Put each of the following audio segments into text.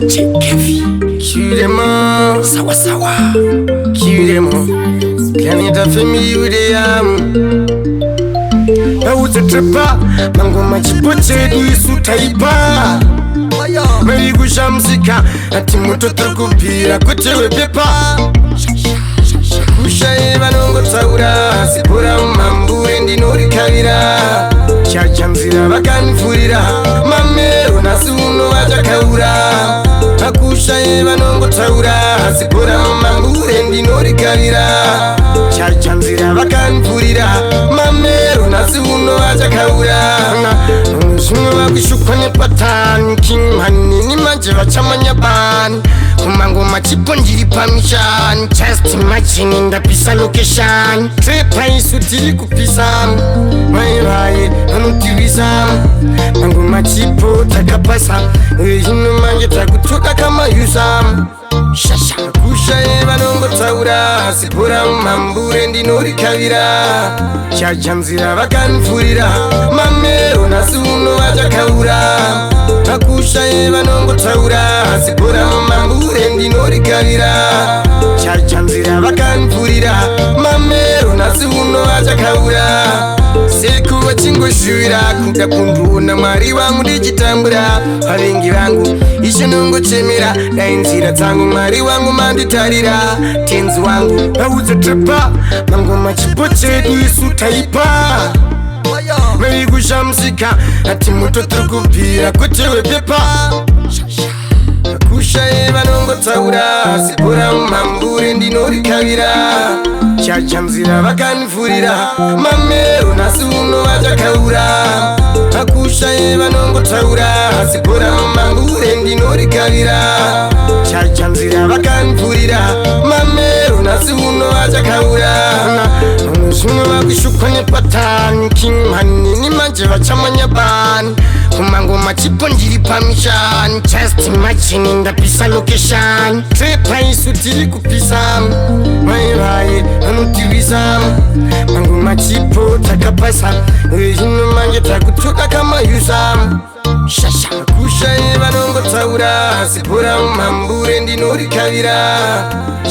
DJ Kevi. Cue Sawa sawa. Cue Planeta family with the Vaudze trepa mangoma chipo chedu isu taipa Mari kushamsika ati moto tiri kubvira kwete wepepa Kushaye vanongotaura sipora mumambure ndinorikavira Chacha nzira vakanifurira mamero nhasi uno vachakaura Akushaye vanongotaura sipora mumambure ndinorikavira Chacha nzira vakanifurira mamero nhasi uno vachakaura Zvimwe vakushukwa nepatani King Manini manje vachamanya bani Kumangoma chipo ndiri pamishani. Just imagine ndapisa location. Trepa isu tiri kupisa mai vaye vanotirwisa mangoma chipo takapasa hino manje takutoda kamayusa Shasha. Kushaye vanongotaura sipora mumambure ndinorikavira chacha nzira vakanifurira mamero nhasi uno vachakaura akushaye vanongotaura sipora mumambure ndinorikavira chacha nzira vakanifurira mamero nhasi uno vachakaura seku vachingoshuvira kuda kundiona Mwari wangu ndichitambura vavengi vangu ishe nongochemera dai nzira dzangu Mwari wangu manditarira tenzi wangu vaudze trepa mangoma chipo chedu isu taipa Mari kushamsika ati moto tiri kubvira kwete wepepa Kushaye vanongotaura sipora mumambure ndinorikavira chacha nzira vakanifurira mamero nhasi uno vachakaura akushaye vanongotaura sipora mumambure ndinorikavira chacha nzira vakanifurira mamero nhasi uno vachakaura Zvimwe vakushukwa nepatani King Manini manje vachamanya bani Kumangoma chipo ndiri pamishani. Just imagine ndapisa location. Trepa isu tiri kupisa mai vaye vanotirwisa mangoma chipo takapasa hino manje takutoda kamayusa Shasha. Kushaye vanongotaura sipora mumambure ndinorikavira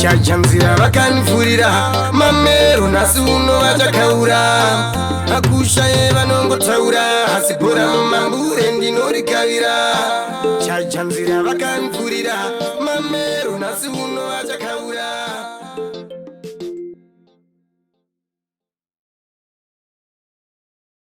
chacha nzira vakanifurira mamero nhasi uno vachakaura akushaye vanongotaura sipora mumambure ndinorikavira chacha nzira vakanifurira mamero nhasi uno vachakaura.